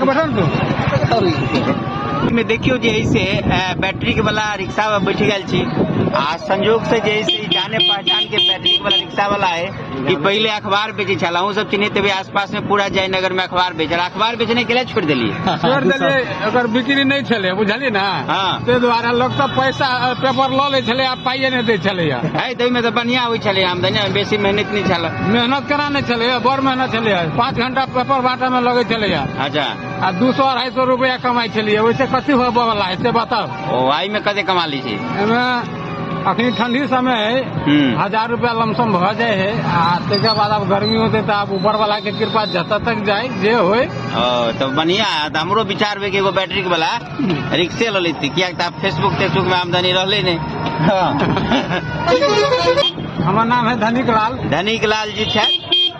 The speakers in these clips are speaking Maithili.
के बैठल तू में देखियो जे से बैटरी वाला रिक्शा में बैठ गेल छी आ संजोग से जे से जाने पहचान के बैटरी वाला रिक्शा वाला है कि पहले अखबार बेचे छल। अहूँ सब चिन्हते हुए आसपास में पूरा जयनगर में अखबार बेचल। अखबार बेचने के लिए छोड़ देलिए, छोड़ देलिए, अगर बिक्री नहीं छले बुझलिए ना। हाँ। ताहि दुआरे लोग सब पैसा पेपर लऽ लै छलै आ पाइए नहि दै छलैया। है तो ओहिमे तऽ बढ़िया होइ छलै आमदनी, बेसी मेहनत नहि छल। मेहनत केना नहि छलै, बड़ मेहनत छलै। 5 घंटा पेपर बांटऽ में लगै छलैया। अच्छा। आ 200-250 रुपया कमाइ छलियै, ओहिसे कथी होबऽ वाला है से बताउ। ओ एहिमे कते कमा लै छी? एहिमे अखनी ठंडी समय है, 1000 रुपया लमसम भऽ जाइ है। आ ताहिके बाद आब गर्मी होते तऽ आब ऊपर वाला के कृपा जतऽ तक जाय जे होय। ओ तऽ बढ़िया। तऽ हमरो विचार भेल कि एगो बैटरी वाला रिक्शे लऽ लेती, कियाकि तऽ आब फेसबुक तेसबुक में आमदनी रहलै नहि। हमर नाम है धनिक लाल। धनिक लाल जी छथि।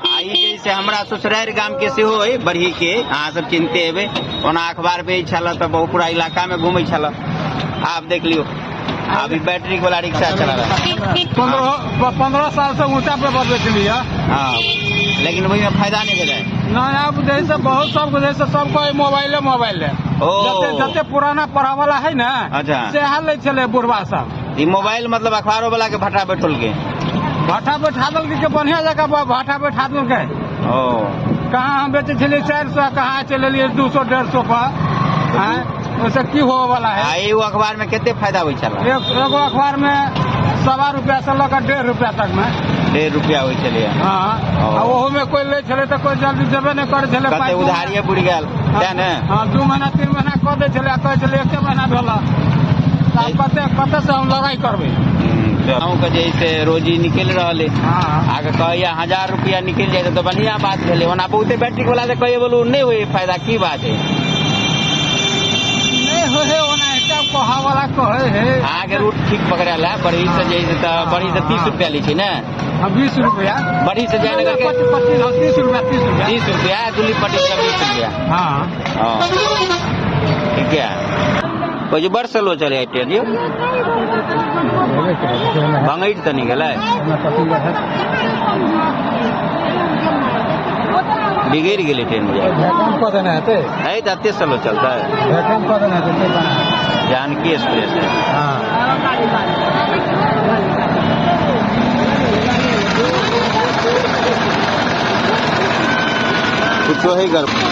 आ ई जे से हमरा ससुरारि गाम के सेहो है बरही के, अहाँ सब चिन्हते हेबै। ओना अखबार बेच छल तऽ बहुत पूरा इलाका में घूमै छल। आब देख लियौ आब ई बैटरी वाला रिक्शा चला रहा है। 15 साल से ऊंचा पेपर बेचलियै। हाँ, लेकिन ओहिमे फायदा नहीं भेलै। नहीं, आब जैसे बहुत सबको जैसे सबको मोबाइले मोबाइल है। ओ। जते पुराना पढ़ा वाला है ना, अच्छा। सेहा लै छलै बुढ़वा सब। ई मोबाइल मतलब अखबारो वाला के भट्टा बैठल के भाटा बैठा देलकै के बढ़िया जगह पर भाटा बैठा देलकै। ओ कहाँ हम बेचै छलियै 400, कहाँ चलि एलियै 200-150 पर। आँय, ओहिसँ की होबऽ वाला है? आ एगो अखबार में कते फायदा होइ छल? एगो अखबार में 1.25 रुपया से लऽ कऽ 1.5 रुपया तक में। 1.5 रुपया होइ छलैया। हाँ, आ ओहो में कोई लै छलै तऽ कोई जल्दी देबे नहि करै छलै। कते उधारिये बुड़ि गेल तें ने। हाँ, 2 महीना 3 महीना कऽ दै छलै आ कहै छलै 1 महीना भेल। आब कते कते से हम लड़ाई करबै? अहूँके जे से रोजी निकलि रहल है। हाँ। आगे कहैया 1000 रुपया निकलि जाए तऽ बढ़िया बात भेलै। ओना बहुते बैटरी वाला से कहिए बोलू नहीं होय फायदा, की बात है? नहीं होय है, ओना एकटा कहऽ वाला कहै है। अहाँके रूट ठीक पकड़ायल है। बरही से जे से तऽ बरही से 30 रुपया लै छै ने? हाँ, 20 रुपया। बरही से जयनगर के 25, हाँ, 30 रुपया, 30 रुपया। 30 रुपया, दुल्ली पट्टी से 20 रुपया। हाँ। हाँ, ठीक है। ओहि जे बड़ स्लो चलै है ट्रेन यौ, भंगैट तऽ नहि गेलै, बिगड़ि गेलै ट्रेन बुझाइ। वैक्यूम कऽ देने हेतै। है तऽ एते स्लो चलतै। वैक्यूम कऽ देने हेतै। जानकी एक्सप्रेस है। हाँ। कुछो है गड़बड़।